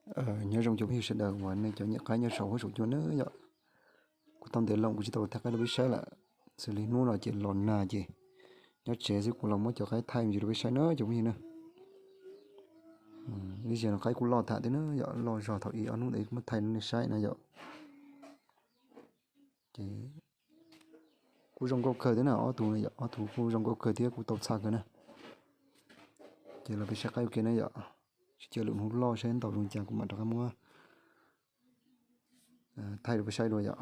Nyob zoo cov phooj ywg sawv daws uas nej cov nyiam qaib nyob saum huab saum cua na yom. Kuv tau ntev loo kuv tsis tau thaij qaib rau peb saib lawm, xws li hnub no ces los nag ces nyob tsev xwb, kuv los muab cov qaib thaij me ntsis rau peb saib na cov phooj ywg na. Ib zaug no qaib kuj loj tham thiab na yom, loj zog thaum ib ob hnub ntawd muab thaij rau nej saib na yom. Ces kuj zoo nkauj kawg thiab na, ob tug no yom, ob tug kuj zoo nkauj kawg thiab kuj tau txha kawg na. Ces los peb saib qaib ua ke na yom, sib caw lwm hnub loj saib ntaus zoo cas kuv mam rov qab muab thaij rau peb saib dua yom.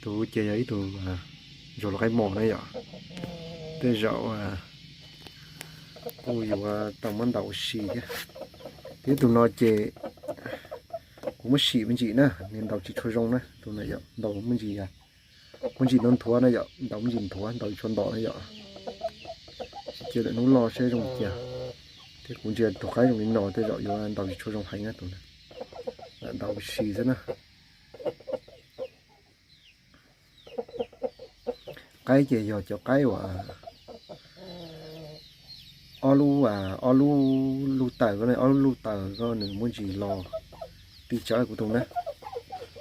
Tus ces yog ib tug zos los qaib mos na yom, tej zaum kuj yuav tau muab ntaus ua si thiab. Thiab tus no ces kuv muab sim me ntsis na, nws ntaus tsis tshua zoo na, tus no yom, ntaus me ntsis, muab ntsis ntau nthuav na yom, ntaus me ntsis nthuav, ntaus tsis tshua ntom na yom. Sib caw lwm hnub loj saib zoo li cas. Thiab kuv ntsia tus qaib zoo li no tej zaum yuav ntaus tsis tshua zoo heev na tus na. Lam ntaus ua si xwb na. Qaib ces yog cov qaib uas ob lub, ob lub lub taws ko, ob lub lub taws ko nws muaj ntsis los ti tsawv kuv tus na,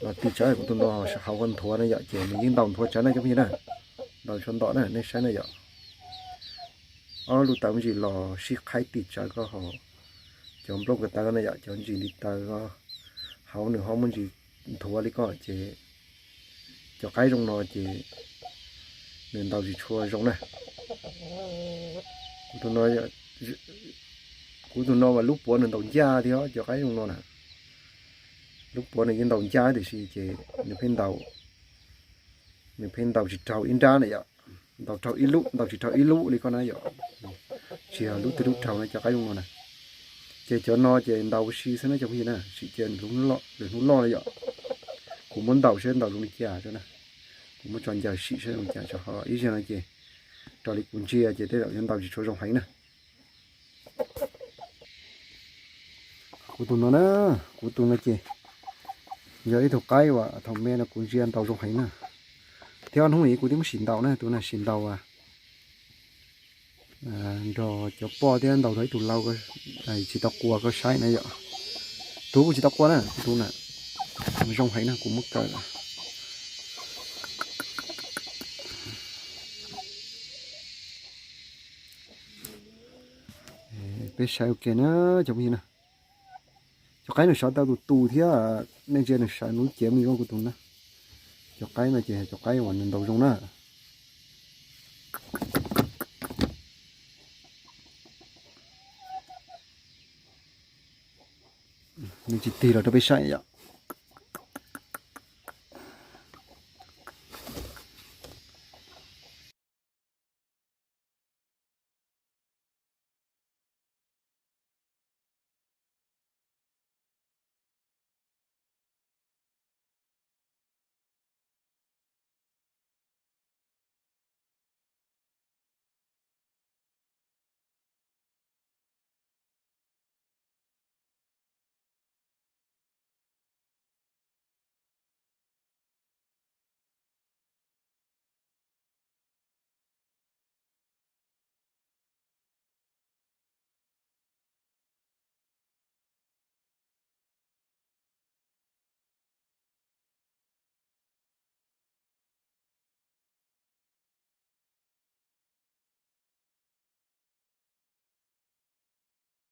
los ti tsawv kuv tus no hauv ko nthuav na yom, ces nws yeej ntaus nthuav tsawv na cov phooj ywg na. Ntaus tsis tshua ntom na, nej saib na yom. Ob lub taws muaj ntsis los sib qhaib ti tsawv ko hauv cov nplooj ko taw na yom, cov ntsis li taws ko hauv nws ho muaj ntsis nthuav li ko ces cov qaib zoo no ces nws ntaus tsis tshua zoo na. Kuv tus no, kuv tus no mas lub puav nws ntaus ncaj thiab cov qaib zoo no na. Lub puav nws yeej ntaus ncaj tiam sis ces nws pheej ntaus, nws pheej ntaus tsis raug ib nrab na yom. Ntaus raug ib lub, ntaus tsis raug ib lub li ko na yom. Tsis yog lub twg lub raug na cov qaib zoo no na. Ces cov no ces ntaus ua si xwb na cov phooj ywg na, sim cia lwm hnub loj na yom. Kuv muab ntaus saib ntaus zoo li cas tso na. Kuv muab tso ncaws sim saib zoo li cas tso, ho ib zaug no ces raws li kuv ntsia ces tej zaum yuav ntaus tsis tshua zoo heev na. Kuv tus no na, kuv tus no ces yog ib tug qaib uas thaum me no kuv ntsia ntaus zoo heev na. Thiab hnub no kuv twb muab sim ntaus na, tus no sim ntaus nrog cov poj thiab ntaus rau ib tug lau tsis tau qua koj saib na yom. Tus kuj tsis tau qua na, tus na zoo heev na, kuv muab kaw lawm. Peb saib ua ke na cov phooj ywg na. Cov qaib nws sawv tau tus tus thiab, nej ntsia nws sawv lub cev me ua kuv tus na. Cov qaib no ces cov qaib uas nws ntaus zoo na. Nws tsis tig los rau peb saib yom.